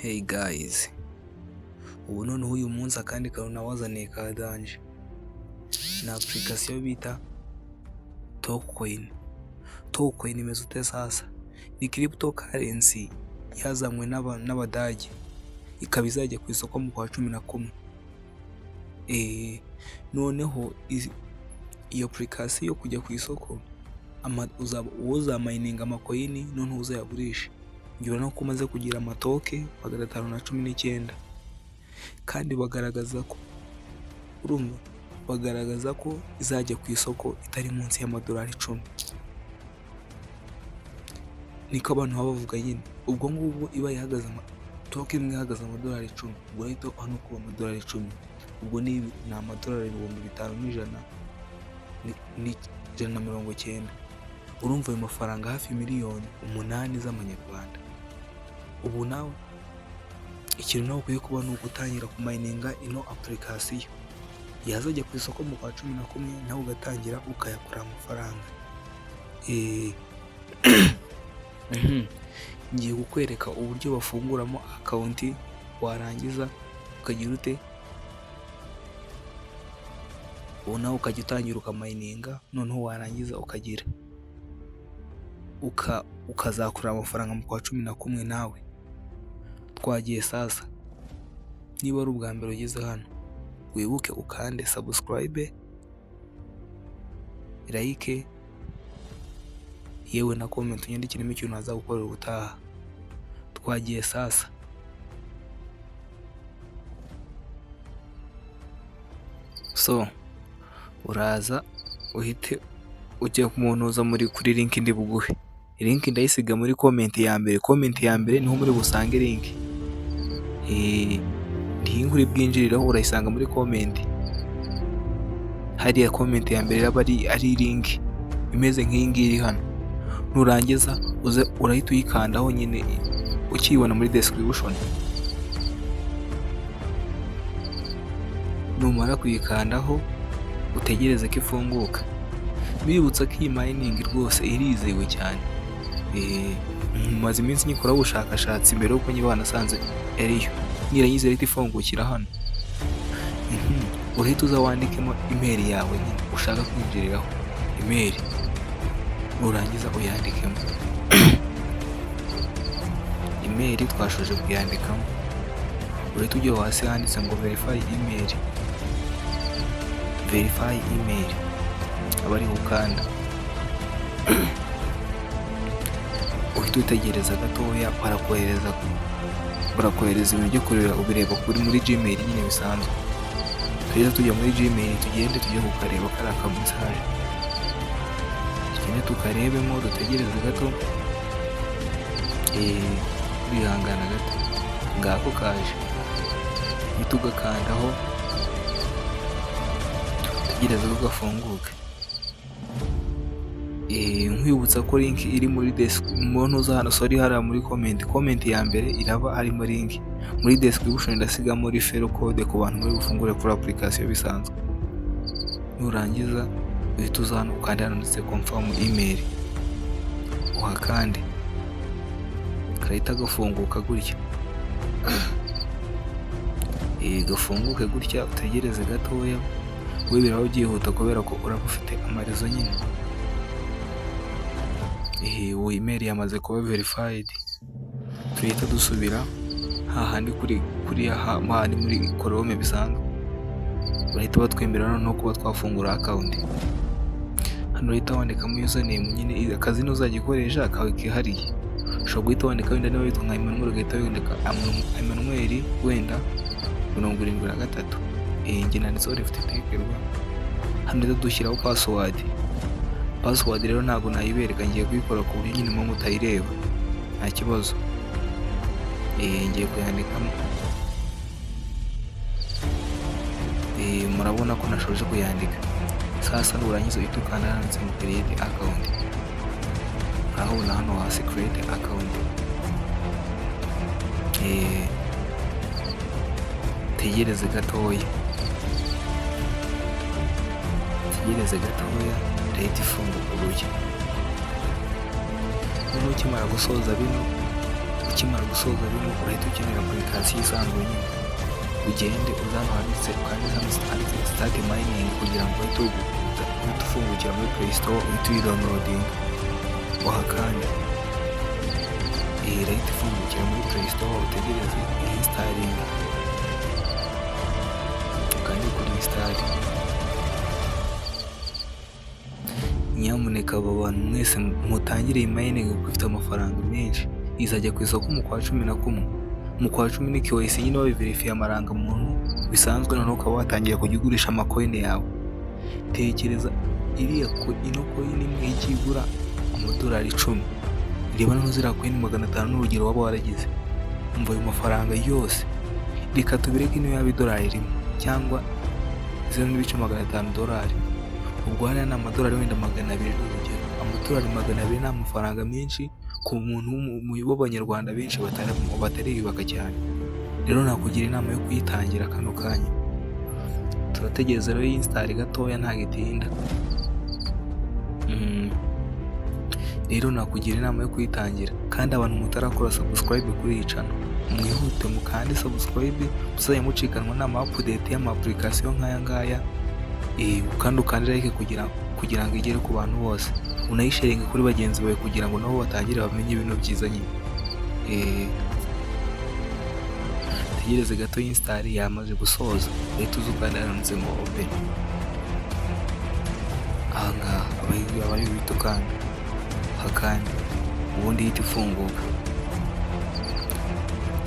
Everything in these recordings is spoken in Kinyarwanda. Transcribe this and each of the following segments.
Hey guys, ubu noneho uyu munsi akandi kantu nabazaniye ka danger, ni application bita Tokoin. Tokoin imeze ute sasa? Ni cryptocurrency yazanywe n'Abadage, ikaba izajya ku isoko mu kwa 11. Noneho iyo application yo kujya ku isoko, wowe uzamayininga amacoin, noneho uzayagurishe. Njye urabona ko umaze kugira amatoken 519, kandi bagaragaza ko, urumva, bagaragaza ko izajya ku isoko itari munsi y'amadolari 10. Niko abantu baba bavuga nyine. Ubwo ngubwo ibaye ihagaze, token imwe ihagaze amadolari 10, ubwo urahita hano kuba amadolari 10, ubwo ni amadolari 5190. Urumva ayo mafaranga hafi miliyoni 8 z'amanyarwanda. Ubu nawe ikintu nawe ukwiye kuba ni ugutangira kumayininga ino application, yazajya ku isoko mu kwa 11, nawe ugatangira ukayakorera amafaranga. Ngiye kukwereka uburyo bafunguramo account, warangiza ukagira ute? Ubu nawe ukajya utangira ukamayininga, noneho warangiza ukagira ukazakorera amafaranga mu kwa 11 nawe. Twagiye sasa, niba ari ubwa mbere ugeze hano, wibuke ukande subscribe, like, yewe na comment, unyandikiremo ikintu nazagukorera ubutaha. Twagiye sasa. So uraza uhite ujya mu ntuza muri kuri link ndi buguhe. Link ndayisiga muri comment ya mbere, comment ya mbere niho muri busange link. Link uri bwinjirireho urayisanga muri comment. Hariya comment ya mbere iraba ari link imeze nk'iyi ngiyi iri hano. Nurangiza uze urahita uyikandaho nyine ukiyibona muri description. Numara kuyikandaho utegereze ko ifunguka. Mbibutsa ko iyi mining rwose irizewe cyane. Maze iminsi nyikoraho ubushakashatsi mbere yuko nyibaha nasanze ariyo. Nirangiza irahita ifungukira hano. Urahita uza wandikemo email yawe nyine ushaka kwinjiriraho. Email. Nurangiza uyandikemo. Email twashoje kuyandikamo. Urahita ujya hasi handitse ngo verify email. Verify email. Aba ariho ukanda. Uhita utegereza gatoya, barakohereza ibintu byo kureba, ubireba kuri muri Gmail nyine bisanzwe. Tuhita tujya muri Gmail, tugende tujye kukareba kariya ka message. Tugende tukarebemo, dutegereze gato. Wihangana gato. Ngako kaje. Uhita ugakandaho, utegereze ko gafunguka. Nkwibutsa ko link iri muri desk mu ntuza hano, sorry, hariya muri comment. Comment ya mbere iraba harimo link. Muri description ndasigamo referral code ku bantu muri bufungure kuri application bisanzwe. Nurangiza uhita uza hano ukanda hano handitse confirm email. Uhakande. Karahita gafunguka gutya. Gafunguke gutya, utegereze gatoya, we biraba byihuta kubera ko uraba ufite amarezo nyine. Ubu email yamaze kuba verified. Tuhita dusubira hahandi kuri hahandi muri Chrome bisanzwe. Bahita batwemerera noneho kuba twafungura account. Hano urahita wandikamo username nyine, akazina uzajya ukoresha kawe kihariye. Ushobora guhita wandika wenda niba witwa nka Emmanuel, ugahita wandika Emmanuel wenda 73. Njye nanditseho Left Tech Rwa. Hano rero dushyiraho password. Password rero ntabwo nayibereka, ngiye kuyikora ku buryo nyine mutayireba. Nta kibazo. Ngiye kuyandikamo. Murabona ko nashoje kuyandika. Sasa nurangiza uhita ukanda handitse ngo create account. Murahabona hano hasi create account. Tegereze gatoya. Tegereze gatoya, irahita ifunguka gutya. Noneho ukimara gusoza bino, Ukimara gusoza bino, urahita ukenera application isanzwe nyine, ugende uza hano handitse, ukande hano handitse "start mining" kugira ngo uhite ufungukira muri Play Store, uhite uyidownloadinga, uhakande. Irahita ifungukira muri Play Store, utegereze installing, ukande kuri install. Nyamuneka aba bantu mwese mutangire iyi mining kuko ifite amafaranga menshi. Izajya ku isoko mu kwa 11. Mu kwa 10 ni KYC nyine, wabiverifiye amarangamuntu bisanzwe, noneho ukaba watangiye kujya ugurisha amacoin yawe. Tekereza iriya ino coin imwe igiye igura amadolari 10, reba noneho ziriya coin 500 n'urugero waba waragize. Umva ayo mafaranga yose, reka tubireke niyo yaba idolari 1 cyangwa 0.500 dolari, ubwo hariya ni amadolari wenda 200 ni urugero. Amadolari 200 ni amafaranga menshi ku muntu w'abanyarwanda benshi batariyubaka cyane. Rero nakugira inama yo kuyitangira kano kanya. Turategereza rero install gatoya, ntabwo itinda. Rero nakugira inama yo kuyitangira, kandi abantu mutarakora subscribe kuri iyi channel, mwihute mukande subscribe, muzajya mucikanwa n'ama update y'ama application nk'aya ngaya, kandi ukande like kugira ngo igere ku bantu bose, unayisharinge kuri bagenzi bawe kugira ngo nabo batangire bamenye bino byiza nyine. Tegereze gato, install yamaze gusoza, uhita uza ukanda handitse ngo "open". Aha ngaha aba ari uhita ukanda hakandi, ubundi ihita ifunguka.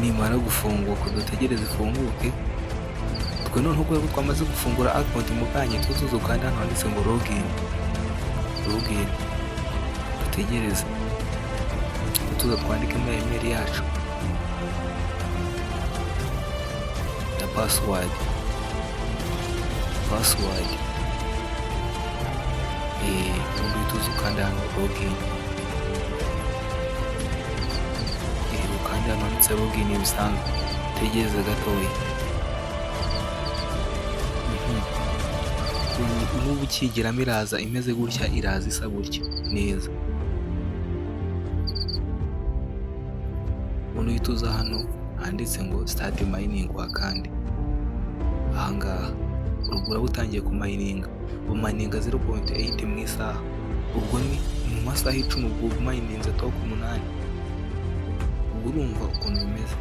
Nimara gufunguka, dutegereze ifunguke. Twe noneho kubera ko twamaze gufungura account mu kanya, tuzuza ukanda hano handitse ngo "login". Login, dutegereze, tuza twandikemo email yacu na password, ubundi uhita uza ukanda hano "login". Ukanda hano handitse "login" bisanzwe, utegereze gatoya. N'ubu ukigeramo iraza imeze gutya, iraza isa gutya neza. Ubundi uhita uza hano handitse ngo "start mining", wakande aha ngaha, uraba utangiye kumayininga. Umayininga 0.8 mu isaha, ubwo ni mu masaha 10, ubwo umayininze token 8, ubwo urumva ukuntu bimeze.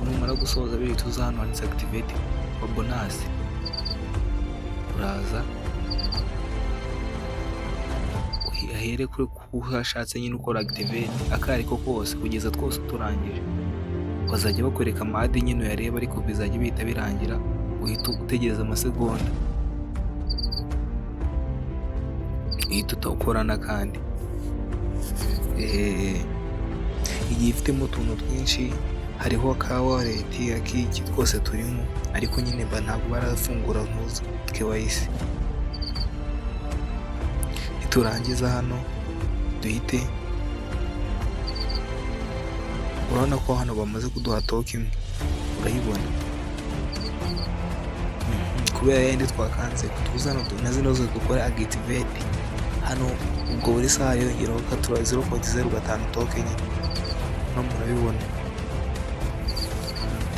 Numara gusoza uhita uza hano handitse "activate bonus", uraza ahere kuri kuhashatse nyine, ukora activate ako ariko kose kugeza twose uturangije. Bazajya bakwereka ama ad nyine uyareba, ariko bizajya bihita birangira, uhita utegereza amasegonda, uhita ukora n'akandi. Igiye ifitemo utuntu twinshi, hariho ka wallet, akiki, twose turimo, ariko nyine ntabwo barafungura ntuza KYC. Niturangiza hano duhite, urabona ko hano bamaze kuduha token imwe, urayibona kubera yayindi twakanze. Tuza hano na zino zose dukore activate hano, ubwo buri saha yongeraho katura 0.05 token nyine, no murabibona.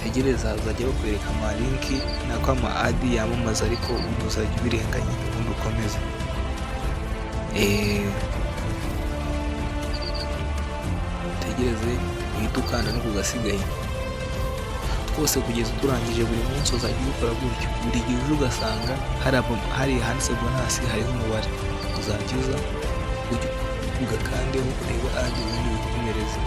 Tegereza, bazajya bakwereka amalink, nako ama ad yamamaza, ariko ubundi uzajya ubirenganya ubundi ukomeze. Utegereze, uhite ukanda no ku gasigaye twose kugeza uturangije. Buri munsi uzajya ubikora gutyo, buri gihe uje ugasanga hari handitse "bonus", hariho umubare, uzajya uza ugakandeho urebe ad, ubundi wikomereze.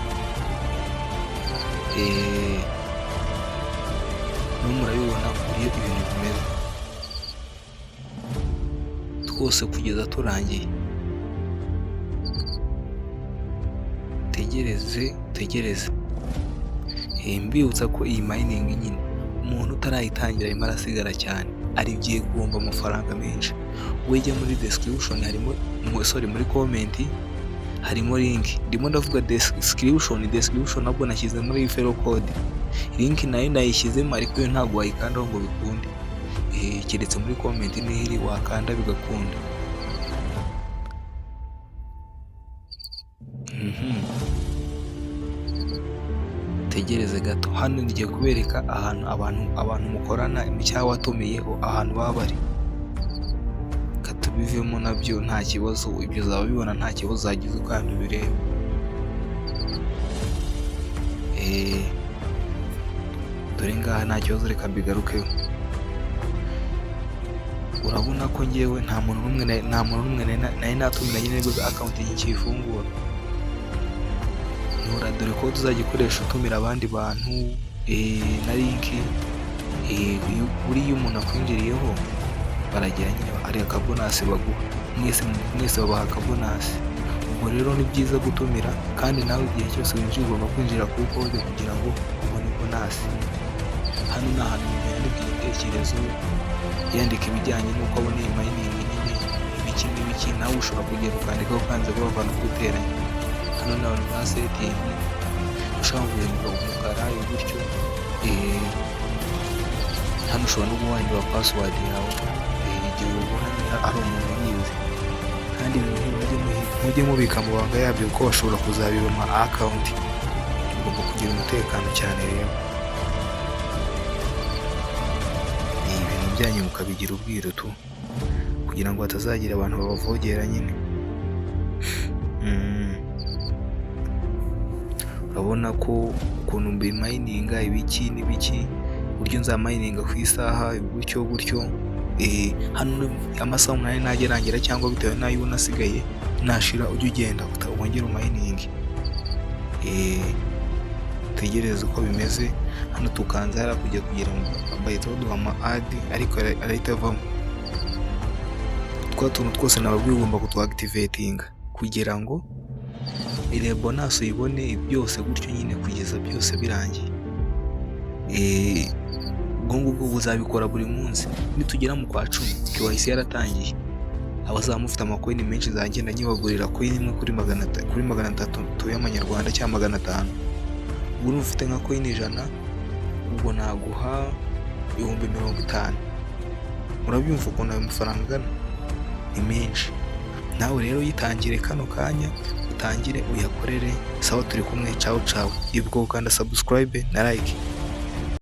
No murabibona uburyo ibintu bimeze, twose kugeza turangiye. Tegereze, tegereze. Mbibutsa ko iyi mining nyine umuntu utarayitangira arimo arasigara cyane, ari guhomba amafaranga menshi. Ujya muri description harimo, sorry, muri comment harimo link. Ndimo ndavuga description, description nabwo nashyizemo referral code, link nayo nayishyizemo, ariko yo ntabwo wayikandaho ngo bikunde, keretse muri comment niho iri, wakanda bigakunda. Tegereze gato, hano ngiye kubereka ahantu abantu mukorana cyangwa watumiyeho, ahantu baba bari. Katubivemo nabyo nta kibazo, ibyo uzaba ubibona nta kibazo, uzagize ukanda ubirebe. Dore ngaha nta kibazo, reka mbigarukeho. Urabona ko ngewe nta muntu n'umwe nari natumira nyine, nibwo account nkiyifungura. Nura dore ko tuzajya ukoresha utumira abandi bantu na link. Buriya umuntu akwinjiriyeho baragira nyine ari akabonus baguha, mwese mwese babaha akabonus. Ubwo rero ni byiza gutumira, kandi nawe igihe cyose winjiye ugomba kwinjira kuri code kugira ngo ubone bonus. Hano ni ahantu umuntu yandika igitekerezo, yandika ibijyanye n'uko abona iyi mining nyine, ibiki n'ibiki. Nawe ushobora kugenda ukandikaho ukanze kuri ako kantu ko guteranya. Hano ni ahantu ha setting, ushaka guhindura umukara gutyo. Hano ushobora no guhindura password yawe igihe ubona ari umuntu uyizi. Kandi ibintu mujye mubika amabanga yabyo, kuko bashobora kuzabiba ama account. Ugomba kugira umutekano cyane rero, ibintu byanyu mukabigira ubwiru tu, kugira ngo hatazagira abantu babavogera nyine. Urabona ko ukuntu mbimininga, ibiki n'ibiki, uburyo nzamininga ku isaha gutyo gutyo. Hano amasaha 8 najya arangira, cyangwa bitewe n'ayo ubona asigaye, nashira ujye ugenda wongere umininge. Utegereze uko bimeze. Hano tukanze hariya kujya kugira ngo bahita baduha ama ad, ariko arahita avamo. Twa tuntu twose nababwiye ugomba kutwactivatinga kugira ngo iriya bonus uyibone byose gutyo nyine kugeza byose birangiye. Ubwo ngubwo buzabikora buri munsi. Nitugera mu kwa 10 KYC yaratangiye, abazaba mufite amacoin menshi nzagenda nyibagurira coin imwe kuri 300 y'amanyarwanda cyangwa 500. Ubwo urumva ufite nka coin 100, ubwo naguha 50,000. Urabyumva ukuntu ayo mafaranga angana? Ni menshi. Nawe rero yitangire kano kanya, utangire uyakorere. Sawa, turi kumwe, cawu cawu. Ibuka gukanda subscribe na like.